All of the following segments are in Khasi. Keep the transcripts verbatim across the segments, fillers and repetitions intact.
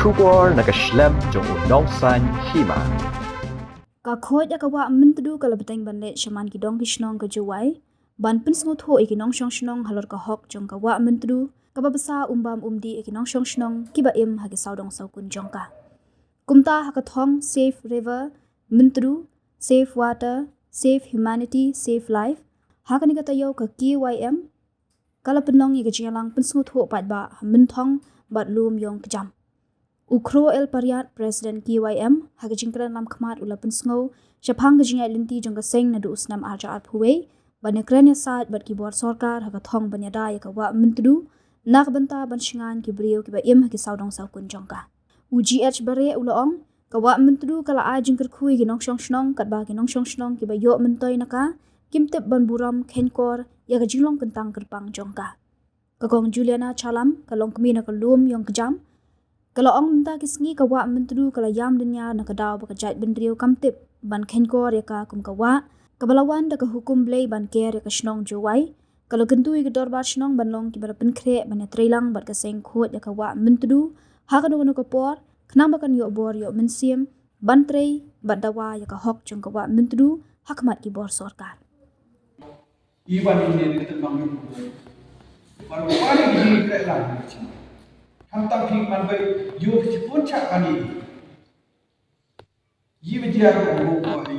Khubor na ka shlem jong u Nongsaiñ Hima. Ka Khuid ïa ka Wah Myntdu ka la bteng ban leit sha man ki dong ki shnong ka Jowai ban pynsngewthuh ïa ki nongshong shnong halor ka hok jong ka Wah Myntdu kaba bsa um bam um dih ïa ki nongshong shnong kiba im ha ki sawdong sawkun jong ka. Kumta ha ka thong Save River Myntdu, Save Water, Save Humanity, Save Life, ha kane ka taïew ka K Y M ka la pynlong ïa ka jingïalang pynsngewthuh paidbah ha Mynthong bad Lum Ïong Kjam. U Kro L Pariat, President K Y M, ha ka jingkren lam khmat u la pynsngew shaphang ka jingïaid lynti jong ka seng naduh u snem arhajar arphew wei, ban ïakren ïasaid bad ki bor sorkar ha ka thong ban ïada ïa ka Wah Myntdu na ka bynta ban shngaiñ ki briew kiba im ha ki sawdong sawkun jong ka. U G H Bareh u la ong, ka Wah Myntdu ka la ai jingkyrkhu ïa ki nongshong shnong, katba ki nongshong shnong kiba ïoh myntoi na ka kim tip ban burom kheiñkor ïa ka jinglong kyntang kyrpang jong ka. Ka Kong Juliana Chalam, ka longkmie na ka Lum Ïong Kjam, ka la ong mynta ki sngi ka Wah Myntdu ka la ïam dynñiar na ka daw ba ka jaitbynriew kam tip ban kheiñkor ïa ka kum ka wah kaba la wan da ka hukum Blei ban ker ïa ka shnong Jowai. Ka la kyntu ïa ki dorbar shnong ban long kiba la pynkhreh ban ïatreilang bad ka seng khuid ïa ka Wah Myntdu ha kano kano ka por, khnang ba kan ïoh bor ïoh mynsiem ban trei bad dawa ïa ka hok jong ka Wah Myntdu ha khmat ki bor sorkar. Iban ini ni tentang ni. Baru hari ini kita lah. Khamtam phi man bai ïoh phi puncak mani. Yi ba jia ko ko ko ni.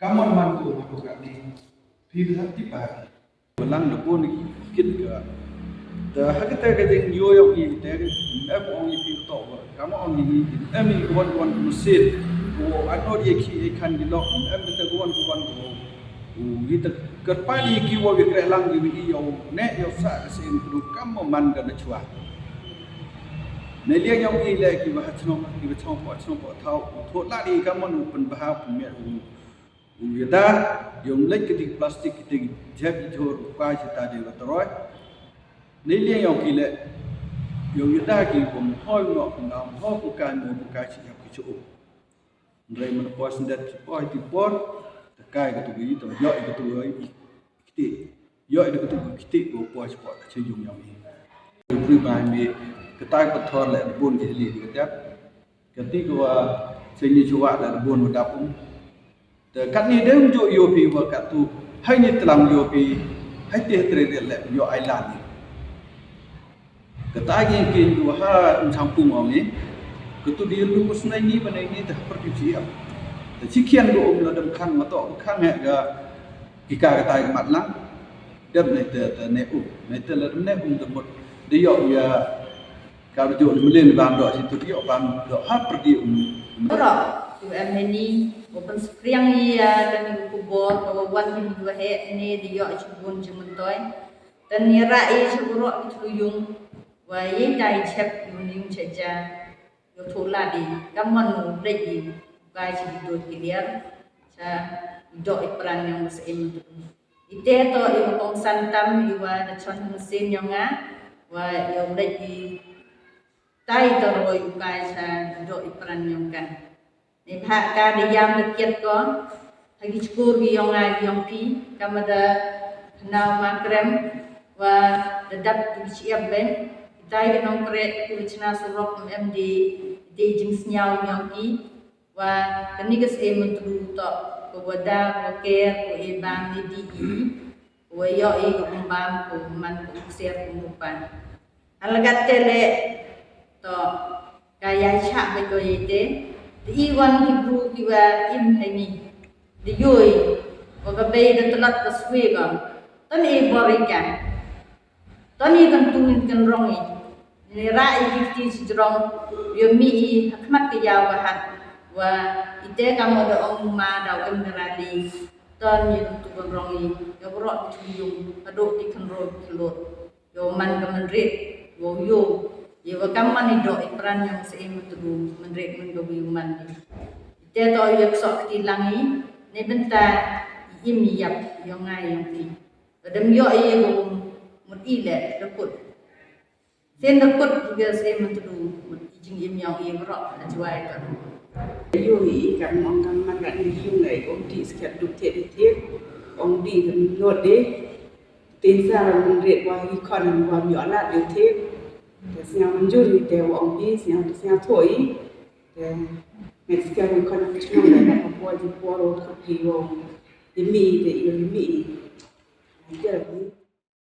Kaman man ko ko ka ni. Phi ba ti pa. Balang da ko ni kit ka. Da ha kita ka jing yo yo ki te em ong yi phi to. Kaman ong yi em yi ko wan ko wan ko sit. Ko ano ye ki e kan di lok em kita ko wan ko wan ko. U, ngi ta kyrpad ïa ki wa ïa kreh lang ïa ïa ne ïa sa ka sien kru kam mo man ka na chwa. Ne liang ïa ngi le ki wa ha chnong ki wa chnong po chnong po thau u thot la ïa ka mon u pynbha u pynmiat u. U ïa da ïa um lek ki tik plastik ki tik jep ïa jhor u ka chita de wa taroi. Ne liang ïa ngi le ïa ïa da ki wa mhoi no ku na mhoi ku ka no ku ka chi ïa ki chu. Nrei man pos ndet ki poi ti por. Ta kai ka tu gi to yo i ka tu yo i kiti. Yo i ka tu kiti ko pos po ta che yung yong i. Pri bai mi ka tai ka thor le bun ki li ka tep. Ka ti ko wa se ni chuwa le bun wa dap um. Ta kat ni dem jo yo pi wa kat tu. Hai ni tlang yo pi. Hai ti tre le yo ai lan ni. Kata ngi kin du ha um chang pung ong ni. Katu di lu snai ni ba nai ni ta per di chi ap. Ta chi kian du um la dem khang ma to khang he ga ki ka kata ga mat lang. Dem ne te te ne um. Ne te la dem ne um de mut. De yo ya ka ju le mlen ban do chi tu yo ban do ha per di um. Ro tu em ne ni open spring ya kan ni ku bor ko wan ni du he ne di yo chi bun jumon toi. Tang ïa ra i sha u roh ki thluyung wa ïa tai chep ïa u ning cha ja ïa u thoh lad i ka mon u leit i u kai cha ki doi ki liar cha i doh i pran ïa u sa im tu. I te to i wa kong san tam i wa da chon hung sin ïa nga wa ïa u leit i tai ta roi u kai cha i doh i pran ïa u kan. Ni bha ka da ïam da kiat ko ha ki chkur ki yong nga ki yong phi ka ma da nau ma krem wa da dap ki chiap ben ki tai ki nong krek ki chna surok em di di jing sñiaw yong ki wa kani ka se mun tu to ko wa da ko ker ko e bam ni di i ko wa yo i ko bam ko man ko ser ko mupan. Halagat te le to ka ïa chah ba ko ite te i wan ki bru ki wa im ha ni de yoi wa ka bei da tlat ka swe ka. Tan i bor i ka tan i kan tu min kan rong i ni ra i ki ti chi jrong yo mi i ha khmat ka ïa wa hat wa ite ka mo da ong ma da ong ka ra di tan i kan tu kan rong i yo bro ti yung ka do ti kan ro ti lo. Yo man ka man rit, yo yo, yo wa kam man i doh i pran yong se i mutru man rit man ka wi man i. Te to yo ksok ti lang i, ne benta i im i yap yo ngai yong ti. Ka dem yo i yo mut i le da kut. Sen da kut i ga se i mutru mut i jing im yong i rok a jwai ka. Yo i kam ong kam man rat ni yung ngai ong ti skat duk te di te ong di kam not de. Tin sa ra mun rit wa hi khon wa mi ala de te. Te sñiaw mynjur i te wa ong i sñiaw, te sñiaw thoh i. Te met sñiaw i khon chnong le na ka por di por o khot i wa ong i mi te i wa i mi i. Te i